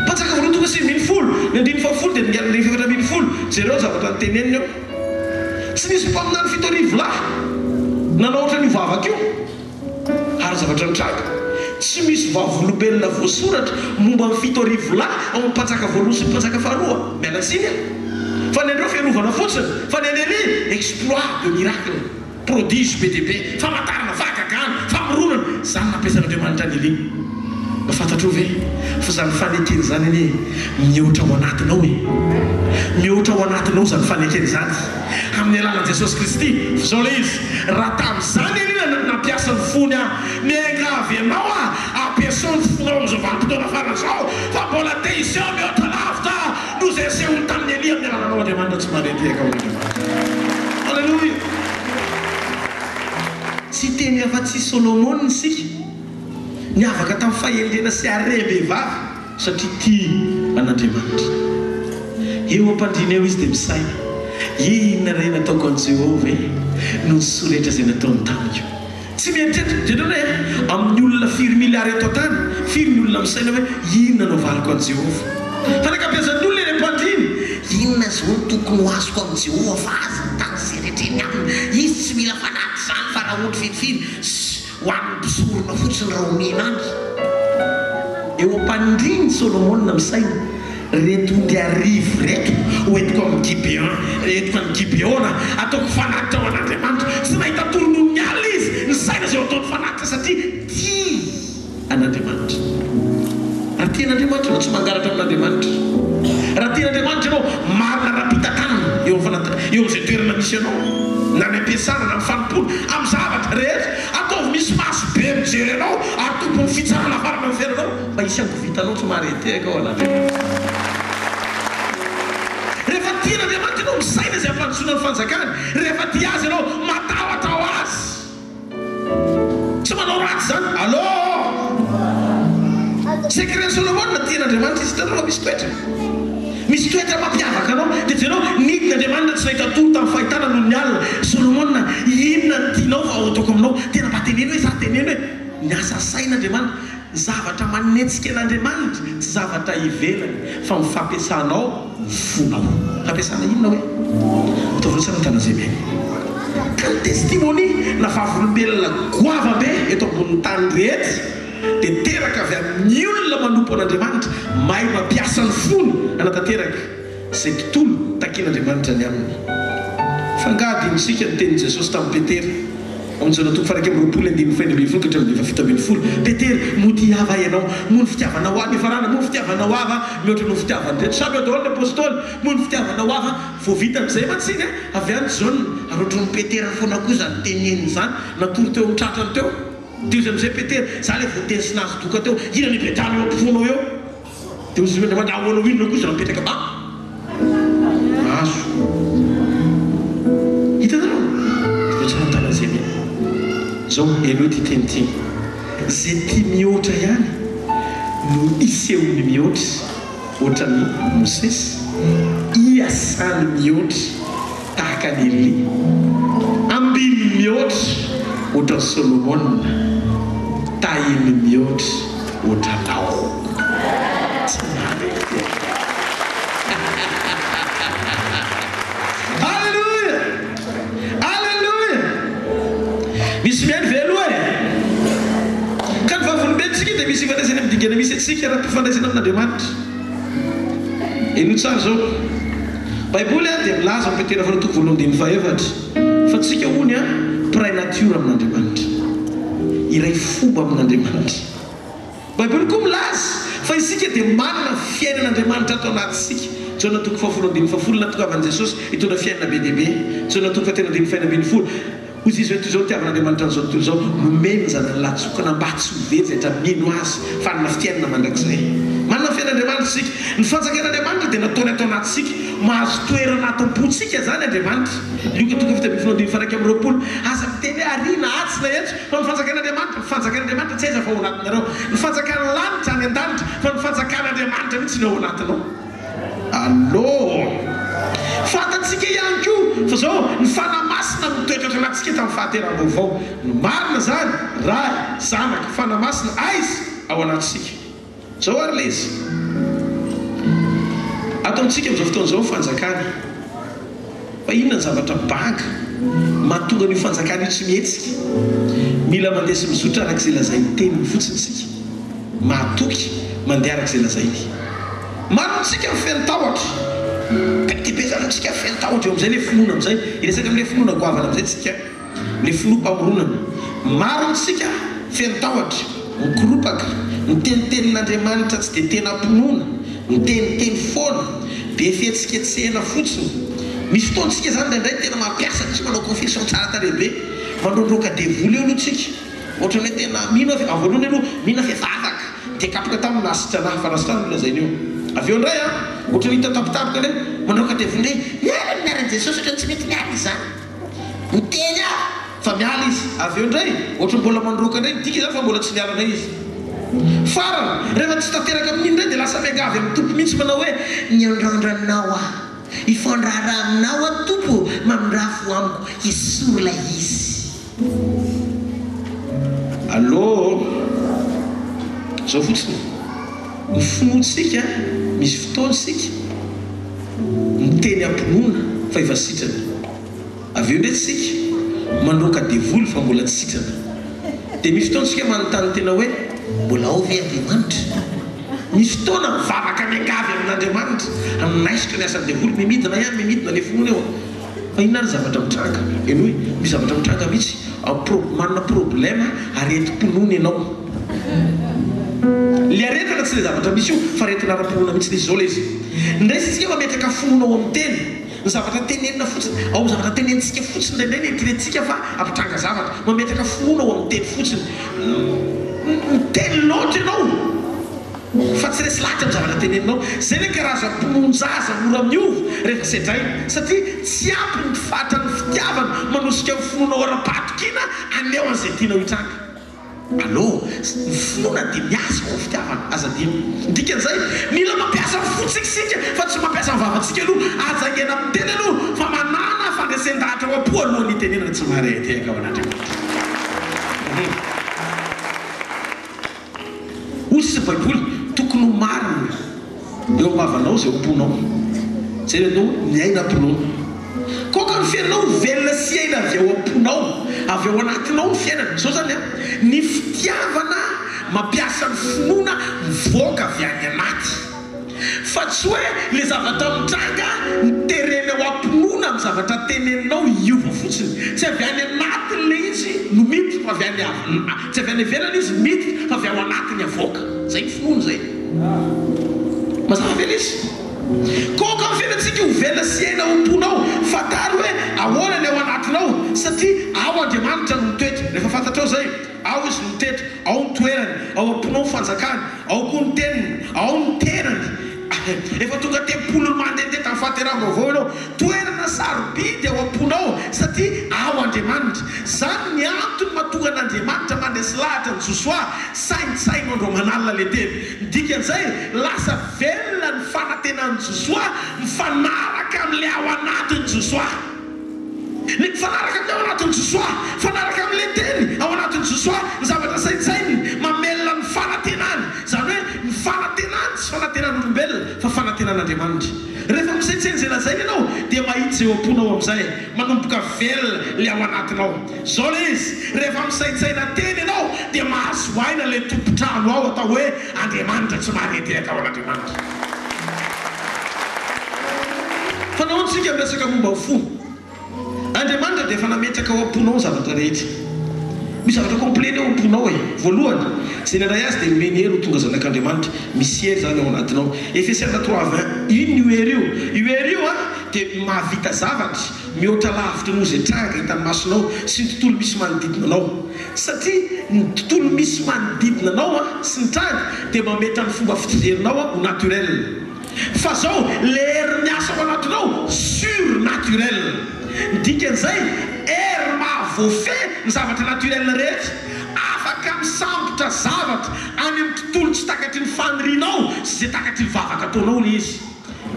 Mpanjaka voalohany toko 19, ny andininy fahafolo dia ny andininy fahefatra 14. Jereo ny zavatra noteneniny eo. Tsy nisy mpaminany 7000 lahy nanao ohatran'io vavaka io. Ary zavatra nitranga, tsy misy vavolombelona voasoratra momba ny 7000 lahy ao amin'ny Mpanjaka voalohany sy ny Mpanjaka faharoa. Miala tsiny aho. Fa ny an'ireo fiarovana fotsiny. Fa ny an'i Elia, exploit de miracle. Prodige be dia be, famantarana, fahagagana, famoronana, izany nampiasan'Andriamanitra an'i Elia. Mba fantatrao ve fa izany fanekena izany anie mihoatra ao anatinao e? Mihoatra ao anatinao izany fanekena izany amin'ny alalan'i Jesosy Kristy. Fa izao ilay izy, raha tamin'izany Elia nampiasa ny fony aho, miangavy anao aho, ampiasao ny fonao amin'izao vanim-potoana farany izao, fa mbola te hiseho mihoatra lavitra noho izay asehony tamin'i Elia amin'ny alalanao Andriamanitra tsy mahare tehaka ho an'Andriamanitra. Aleloia! Tsy hiteny afa-tsy i Solomona isika. Niavaka tamin'ny fahendrena sy harem-behivavy satria tia an'Andriamanitra. Eo am-pandriana eo izy dia misaina, Inona re nataoko an'i Jehovah e, noho ny soa rehetra izay nataony tamiko? Tsy mieritreritra, jereo re, amin'ny olona firy miliara eto an-tany, firy ny olona misaina hoe, Inona no havaliko an'i Jehovah? Fa ny ankabeazan'ny olona eny am-pandriana, Inona izao no tokony ho azoko amin'i Jehovah fa azy ny tany sy izay rehetra eny aminy? Izy tsy mila fanatitra izany fa raha ondry firifiry, sy ho an'ny mpisorona fotsiny raha omena any. Eo am-pandrian'i Solomona misaina, Reto ondry arivo reto ho entiko amin'i Gibeon, entiko any Gibeona, ataoko fanatitra ho an'Andriamanitra. Tsy nahita tory noho ny alina izy, nisaina izay ho ataony fanatitra satria tia an'Andriamanitra. Raha tia an'Andriamanitra ianao, tsy mangalatra amin'Andriamanitra. Raha tia an'Andriamanitra ianao, marina ara-pitantanana eo amin'ny fanat, eo amin'izay toerana misy anao, na any am-piasana, na amin'ny fanompoana, amin'ny zavatra rehetra. Ataovy misy maso be mijery anao ary tompon'ny fitsarana farany amin'ny fiainanao mba hisy hangovitanao tsy maharetehaka ao an'Andriamanitra. Rehefa tia an'Andriamanitra ianao, misaina izay hampandrosoana ny fanjakany. Rehefa tia Azy ianao, matahotra ho Azy. Tsy manao ratsy izany. Allo! Secret-n'i Solomona, tia an'Andriamanitra izy. Hitanareo fa misy toetra. Misy toetra mampiavaka anao. Dia jereo, nidina Andriamanitra tsy nahita tory tamin'ny fahitana noho ny alina. Solomona, inona no tianao fa ataoko aminao? Tena mba teneno hoe za teneno hoe. Niasa saina Andriamanitra. Ny zavatra manetsika an'Andriamanitra tsy zavatra ivelany fa ny fampiasanao ny fonao. Fampiasana inona hoe? Ataovy roa tsara ny tanana izay mihaino. Ka ny testimony na vavolombelona goavambe eto ambonin'ny tany rehetra dia teraka avy amin'ny olona manompo an'Andriamanitra, mahay mampiasa ny fony hanatanteraka izay tontolo takian'Andriamanitra ny aminy. Fa angaha adinontsika ny tenin'i Jesosy tamin'i Petera, ao amin'ny Jaona toko faha-21 andininy faha-16 ka hatramin'ny faha-17, Petera, moa tia ahy va ianao? Moa ny fitiavanao ahy nifarana? Moa ny fitiavanao ahy va mihoatra noho ny fitiavan'ireto? Samy eo daholo ny apostoly. Moa ny fitiavanao ahy va? Vao vita amin'izay mantsy iny, avy any Jaona, ary ohatran'i Petera foana koa izany teneniny izany, natory teo amin'ny tratrany teo. Dia hozy amin'izay Petera, Za ilay voateny sy nahazo doka teo, inona no ipetrahana eo am-pofoanao eo? Dia hozy Andriamanitra, Ahoana ho inona koa izy raha mipetraka a? Mahazo. Hitanareo? Dia tsara ny tanan'izay mino. Izao, henoy ity teny ity, Izay tia mihoatra ihany no isehoany mihoatra, hoatran'i Mosesy, iasany mihoatra. Tahaka an'i Elia. Ambiny mihoatra ohatran'i Solomona, tahiny mihoatra ohatranao. Tsy mahareny tena. Aleloia! Aleloia! Misy mihaino ve aloha e? Ka ny vavolombelontsika dia misy ifandraisany amin'ny dingana misy antsika ara-pifandraisana amin'Andriamanitra. Henoy tsara izao. Baiboly dia milaza ao Petera faharoa toko voalohany andininy fahaefatra fa tsika hono an mpiray natiora amin'Andriamanitra. Iray fomba amin'Andriamanitra. Baiboly koa milaza fa isika dia manana fiainan'Andriamanitra ato anatintsika. Jaona toko fahafolo andininy fahafolo Natongavan'i Jesosy hitondra fiainana be dia be. Jaona toko fahatelo andininy fahenina ambinifolo. Hoy Jesoa hoe, Toy izao nitiavan'Andriamanitra an'izao tontolo izao, nomeny ny Zanany lahy tsokana mba tsy ho very izay rehetra mino Azy, fa hanana fiainana mandrakizay. Manana ny fiainan'Andriamanitra isika. Ny fanjakan'Andriamanitra dia nataony ato anatintsika. Mahazo toerana ato am-pontsika izany Andriamanitra. Lioka toko 17 andininy faha-21. Aza miteny hoe ary na atsy na etsy, fa ny fanjakan'Andriamanitra, ny fanjakan'Andriamanitra tsy aiza fa ao anatinareo. Ny fanjakan'ny lanitra any an-danitra, fa ny fanjakan'Andriamanitra mihitsy no ao anatinao. Allo! Fantatsika ihany koa fa zao ny Fanahy Masina mitoetra ato anatintsika tamin'ny fahateraham-baovao. Ny marina izany, Ray, Zanaka, Fanahy Masina, aiza? Ao anatintsika. Zao ary ilay izy. Ato amintsika amin'izao fotoana izao ny fanjakana. Fa inona ny zavatra banga mahatonga an'io fanjakana io tsy mihetsika? Mila mandeha sy mizotra araka izay lazain'ny teniny fotsiny isika. Mahatoky mandeha araka izay lazainy. Maro amintsika no feno tahotra. Be dia be izany amintsika feno tahotra. Eo amin'izay ilay finoana amin'izay. Hiresaka amin'ilay finoana goavana amin'izay tsika. Ilay finoam-pamoronana. Maro amintsika feno tahotra, mikoropaka, mitenitenin'Andriamanitra tsy dia tena am-pinoana, miteniteny foana, be fihetsiketsehana fotsiny. Misy fotoana tsika izany indraindray tena mampiasa mihitsy manao confession tsara tarehy be, mandroandroaka devoly eo aloha tsika. Ohatran'ny hoe tena mino aho fa, voalohany aloha mino aho fa efa afaka, dia kapoka taminy nahasitrana ahy, fa nahasitrana no lazainy eo. Avy eo indray an, ohatran'ny hita tampotampoka indray, mandroaka devoly indray, miala amin'ny anaran'i Jesosy, ohatran'ny tsy mety miala izany. Miteny aho fa miala izy. Avy eo indray, ohatran'ny mbola mandroaka indray, midika izany fa mbola tsy niala indray izy. Farany, rehefa tsy tanteraka amin'iny indray dia lasa miangavy amin'ny Tompo mihitsy manao hoe, Miandrandra Anao aho, hifandraharaha Aminao aho Tompo ô, mamindrà fo amiko, esory ilay izy. Allo! Izao fotsiny, ny finoantsika, misy fotoana isika miteny am-pinoana fa efa sitrana. Avy eo indray tsika mandroaka devoly fa mbola tsy sitrana. Dia misy fotoana tsika manontany tena hoe mbola ao ve Andriamanitra? Misy fotoana mivavaka miangavy amin'Andriamanitra hanaisotra ny asan'ny devoly, mimidina ihany, mimidina ilay finoana eo. Fa inona ary ny zavatra mitranga? Henoy, misy zavatra mitranga mihitsy, manana problème aretim-pinoana ianao. Ilay aretina tsy ilay zavatra misy io, fa aretina ara-pinoana mihitsy ilay izy. Izao ilay izy, indraisy isika mametraka finoana ao amin'ny teny, ny zavatra tenenina fotsiny, ao amin'ny zavatra tenenintsika fotsiny indraindray no eritreretintsika fa hampitranga zavatra. Mametraka finoana ao amin'ny teny fotsiny. Miteny loatra ianao fa tsy resy lahatra amin'ny zavatra teneninao. Izay ilay karazam-pinoan-jaza mora miova rehefa sedraina, satria tsy ampy ny fatran'ny fitiavana manosika ny finoanao ara-pahatokiana haneho an'izay tianao hitranga. Allo, ny finoana dia miasa ao amin'ny fitiavana, aza adino. Ny dikan'izay, mila mampiasa ny fontsika isika fa tsy mampiasa ny vavantsika aloha. Aza haingana miteny aloha fa manàna fandresen-dahatra ao am-po alohan'ny hitenenana tsy maharehadehaka ao an'Andriamanitra. Hoy sisa baiboly, tokony ho marina eo am-bavanao izay ao am-ponao. Izay ilay atao hoe miaina am-pinoana. Koa ka ny fiainanao ho velona sy hiaina avy ao am-ponao, avy ao anatinao ny fiainana. Izao izany an, ny fitiavana mampiasa ny finoana mivoaka avy any anaty. Fa tsy hoe le zavatra mitranga ny terena eo am-pinoana amin'ny zavatra teneninao hiova fotsiny. Tsy avy any anatiny le izy no miditra fa avy any tsy avy any ivelany izy miditra fa avy ao anatiny avoaka. Zay ny finoana zay. Mazava ve lesy? Koa aoka ny fiainantsika ho velona sy hiaina ao am-ponao. Fantaro hoe ahoana ny ao anatinao satria ao Andriamanitra no mitoetra. Rehefa fantatrao zay, ao Izy no mitoetra, ao ny toerany, ao am-ponao ny fanjakany, ao koa ny teniny, ao ny tenany. Efa tonga tempoliny mandehandeha tamin'ny fahateraham-baovao ianao. Toerana sarobidy ao am-ponao satria ao Andriamanitra. Izany ny antony mahatonga an'Andriamanitra mandresy lahatra an'i Josoa, saintsaino andro aman'alina ilay teny. Ny dikan'izay, lasa velona ny fanantenan'i Josoa mifanaraka amin'ilay ao anatin'i Josoa. Ny mifanaraka amin'ny ao anatin'i Josoa, mifanaraka amin'ilay teny ao anatin'i Josoa, ny zavatra saintsaininy, mamelona ny fanantenany. Izany hoe, ny fanantenany tsy fanantenan'olombelona, fa fanantenan'Andriamanitra. Rehefa misaintsaina izay lazainy ianao, dia mahita izay ao am-ponao amin'izay. Manomboka velona ilay ao anatinao. Izao ilay izy, rehefa misaintsaina teny ianao, dia mahazo aina ilay tompon-trano ao atao hoe Andriamanitra tsy maharetehaka ao an'Andriamanitra. Fa nahoana isika miresaka momba ny fo? Andriamanitra dia efa nametraka ao am-ponao ny zavatra rehetra. Misy zavatra complet ny ao am-ponao e. Voalohany, izay nandray Azy dia nomeny hery ho tonga zanak'Andriamanitra. Misy hery izany ao anatinao. Efesiana trois vingt, Inona io hery io? Io hery io dia mahavita zavatra mihoatra lavitra noho izay tranga hitan'ny masonao sy ny tontolo misy manodidina anao. Satria ny tontolo misy manodidina anao sy ny tranga dia mametra ny fomba fijerinao ho naturel. Fa zao, le hery miasa ao anatinao surnaturel. Ny dikan'izay, hery mahavoafehy ny zavatra naturel rehetra. Afaka misambotra zavatra any amin'ny tontolo tsy takatry ny fanirianao sy izay takatry ny vavaka ataonao ilay izy.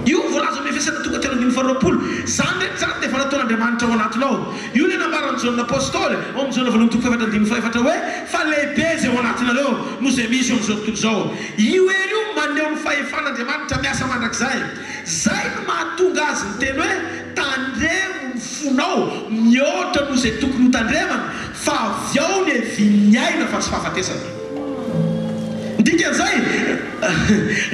Io voalaza amin'ny Efesiana toko 23. Izany rehetra izany dia efa nataon'Andriamanitra ao anatinao. Io ilay nambaran'i Jaona Apostoly ao amin'ny Jaona voalohany toko fahefatra andininy fahefatra hoe, Fa lehibe izay ao anatinareo noho izay misy eo amin'izao tontolo izao. Io hery io maneho ny fahefan'Andriamanitra miasa mandrakizay. Izay no mahatonga azy miteny hoe, Tandremo ny fonao mihoatra noho izay tokony hotandremana, fa avy ao ny hevian'ny aina fa tsy fahafatesana. Ny dikan'izay,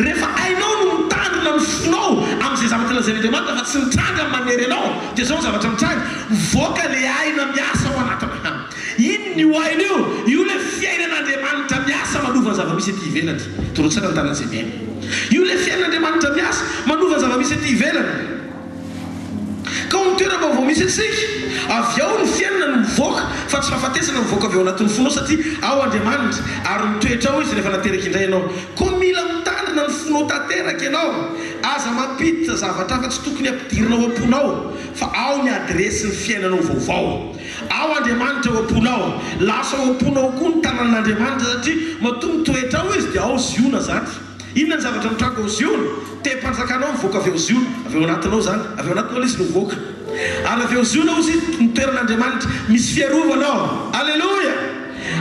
rehefa hainao ny mitandrina ny fonao amin'izay zavatra lazain'Andriamanitra fa tsy ny tranga manery anao, dia izao ny zavatra mitranga, mivoaka ilay aina miasa ao anatinao. Inona io aina io? Io ilay fiainan'Andriamanitra miasa manova ny zava-misy ety ivelany. Toroy tsara ny tanan'i izay mihaino. Io ilay fiainan'Andriamanitra miasa manova ny zava-misy ety ivelany. Ka ao amin'ny toeram-baovao misy antsika, avy ao ny fiainana no mivoaka, fa tsy fahafatesana mivoaka avy ao anatin'ny fonao satria ao Andriamanitra, ary mitoetra ao Izy rehefa nateraka indray ianao. Koa mila mitandrina ny fonao tanteraka ianao. Aza mampiditra zavatra hafa tsy tokony hampidirina ao am-ponao, fa ao ny adiresin'ny fiainanao vaovao. Ao Andriamanitra ao am-ponao. Lasa ao am-ponao koa ny tanan'Andriamanitra satria matoa mitoetra ao Izy dia ao Ziona izany. Inona ny zavatra mitranga ao Ziona? Tehim-panjakana ao mivoaka avy ao Ziona. Avy ao anatinao izany. Avy ao anatinao ilay izy no mivoaka. Ary avy ao Ziona hozy ny toeran'Andriamanitra. Misy fiarovana ao. Aleloia!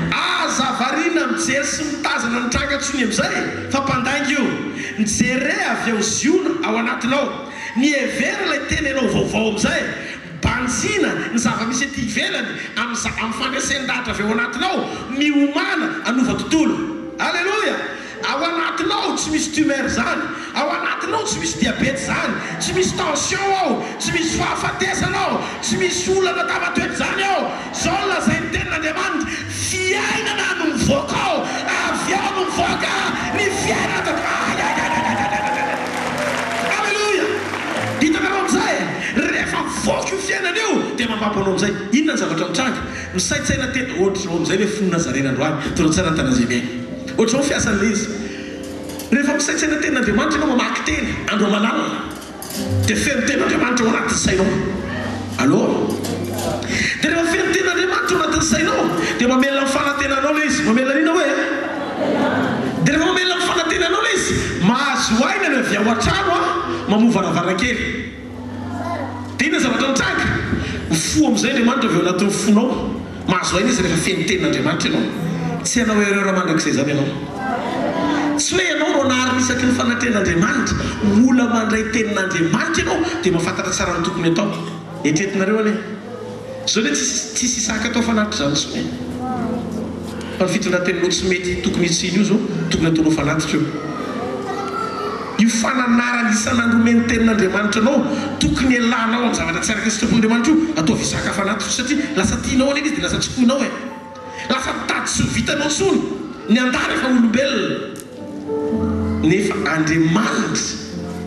Aza variana mijery sy mitazana ny tranga intsony amin'izay fa mpandainga io. Mijere avy ao Ziona ao anatinao. Mihevera ilay tenenao vaovao amin'izay. Banjina ny zava-misy ety ivelany amin'ny amin'ny fandresen-dahatra avy ao anatinao, miomàna hanova tontolo. Aleloia! Ao anatinao tsy misy tumeur izany, ao anatinao tsy misy diabeta izany, tsy misy tension ao, tsy misy fahafatesana ao, tsy misy olana tafatoetra izany ao. Izao no lazain'ny Tenin'Andriamanitra, Fiainana no mivoaka ao, avy ao no mivoaka ny fiainana. Ayayayayayayayayayay! Aleloia! Hitanareo amin'izay? Rehefa mivoaka io fiainana io, dia mambabo anao amin'izay. Inona ny zavatra mitranga? Misaintsaina tena, ohatr'izao amin'izay ilay fo Nazarena androany, tonga tsara ny tanàna izay miaina. Ohatr'izao ny fiasan'ilay izy. Rehefa misaintsaina tenin'Andriamanitra ianao, mamaky teny andro aman'alina, dia feno tenin'Andriamanitra ao anatin'ny sainao. Allo? Dia rehefa feno tenin'Andriamanitra ao anatin'ny sainao, dia mamelona ny fanantenanao ilay izy. Mamelona inona hoe? Dia rehefa mamelona ny fanantenanao ilay izy, mahazo aina ny avy ao an-trano an, mamoha varavarankely. Dia inona ny zavatra mitranga? Mifoha amin'izay Andriamanitra avy ao anatin'ny fonao. Mahazo aina izy rehefa feno tenin'Andriamanitra ianao. Tsy hanao erreur mandrakizay izany ianao. Tsy hoe ianao no anarina isaky ny fanatrehan'Andriamanitra. Mbola mandray tenin'Andriamanitra ianao dia mahafantatra tsara ny tokony atao. Eritreretinareo anie. Zao le tsisy tsisy isaka atao fanatitra zany tsony e. Fa ny fitondranteninao tsy mety tokony hitsiny io zao tokony ataonao fanatitra io. Io fananarana isan'andro omen'ny tenin'Andriamanitra anao tokony elanao amin'ny zavatra tsy araka ny sitrapon'Andriamanitra io ataovy isaka fanatitra satria lasa tianao anie izy dia lasa tsy foinao e. Lasa mitady tsy ho vitanao tsony ny handà rehefa olombelona. Nefa Andriamanitra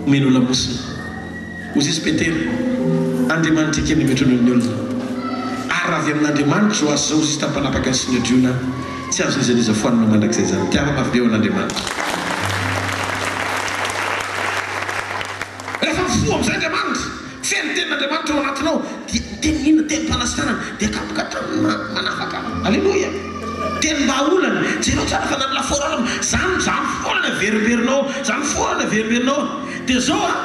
omenao lamosina. Hoy Jesosy Petera, Andriamanitra ekena mihoatra noho ny olona. Ary raha avy amin'Andriamanitra izao asa izao, hoy Jesosy tamin'ny mpanapaka ny Synedriona, tsy azon'iza n'iza foanina mandrakizay izany. Tiava mafy be ho an'Andriamanitra. Rehefa mifoha amin'izay Andriamanitra, feno tenin'Andriamanitra ao anatinao, dia teny inona? Tenim-panasitranana, dia kapoka hatrany manafaka. Aleloia! Tenim-bahaolana. Jereo tsara fa na ny lafaoro aza, izany, izany foana ny averimberinao, izany foana ny averimberinao. Dia izao an,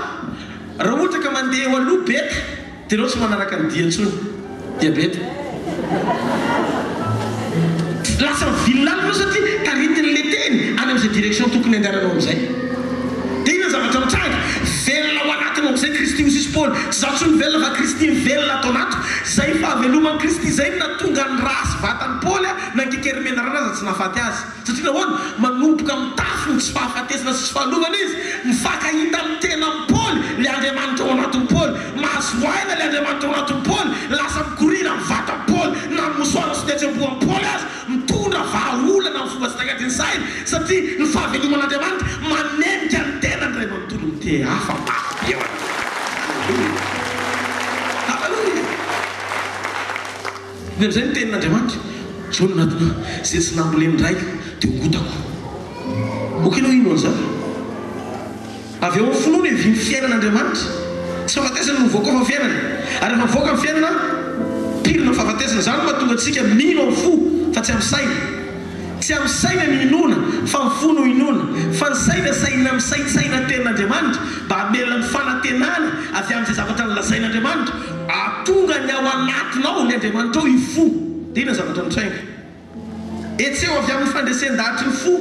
raha ohatra ka mandeha eo aloha beta, dia ianao tsy manaraka ny dia intsony. Dia beta. Lasa mivily lalana ianao satria taritin'ilay teny any amin'izay direction tokony handehananao amin'izay. Dia inona ny zavatra mitranga? Velona ao anatinao amin'izay Kristy hoy sisy Paoly, tsy izaho intsony velona fa Kristy mivelona ato anatiko. Izay fahaveloman'i Kristy izay no nahatonga ny rà sy vatan'i Paoly na ny kekery-menarana aza tsy nahafaty azy. Satria nahoana? Manomboka mitafy ny tsy fahafatesana sy tsy fahalovana izy. Mifankahita amin'ny tenan'i Paoly ilay Andriamanitra ao anatin'i Paoly. Mahazo aina ilay Andriamanitra ao anatin'i Paoly. Lasa mikoriana amin'ny vatan'i Paoly. Na ny mosoara sy ny fihetseham-po an'i Paoly aza mitondra vahaolana amin'ny fomba tsy takatry ny saina. Satria ny fahaveloman'Andriamanitra manenika ny tenany iray manontolo mitehafa mafy be ao anatiny. Aleloia! Aleloia! Dia amin'izay ny tenin'Andriamanitra, Izao no anatinao, Izay tsy nambolen'ny Raiko dia hongotako. Ok ianao hino an'izany? Avy ao amin'ny finoana hiavian'ny fiainan'Andriamanitra. Tsy fahafatesana no mivoaka ao fa fiainana. Ary rehefa mivoaka ny fiainana, pirina ny fahafatesana. Izany no mahatonga antsika mino amin'ny fo fa tsy amin'ny saina. Tsy amin'ny saina no inoana fa ny fo no inoana. Fa ny saina sainina misaintsaina ny tenin'Andriamanitra mba hamelona ny fanantenana avy amin'izay zavatra nolazain'Andriamanitra. Hahatonga ny ao anatinao, ny Andriamanitrao, hifoha. Dia inona ny zavatra mitranga? Hetseho avy amin'ny fandresen-dahatry ny fo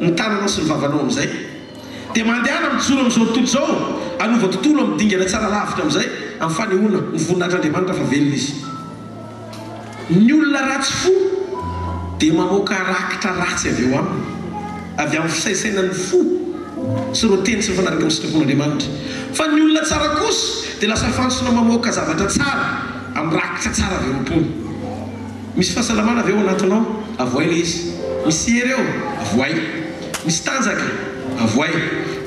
ny tananao sy ny vavanao amin'izay. Dia mandehana mijoro amin'izao tontolo izao, hanova tontolo amin'ny dingana tsara lavitra amin'izay, amin'ny fanehoana ny voninahitr'Andriamanitra fa velona Izy. Ny olona ratsy fo dia mamoaka rakitra ratsy avy eo aminy, avy amin'ny fisaintsainan'ny fo sy ireo teny tsy mifanaraka amin'ny sitrapon'Andriamanitra. Fa ny olona tsara kosa dia lasa fantsona mamoaka zavatra tsara amin'ny rakitra tsara avy eo am-pony. Misy fahasalamana ve ao anatinao? Avoay ilay izy. Misy hery ao? Avoay. Misy tanjaka? Avoay.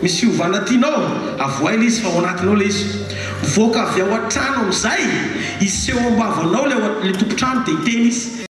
Misy fiovana tianao? Avoay ilay izy fa ao anatinao ilay izy. Mivoaka avy ao an-trano amin'izay, hiseho am-bavanao ilay tompon-trano dia hiteny izy.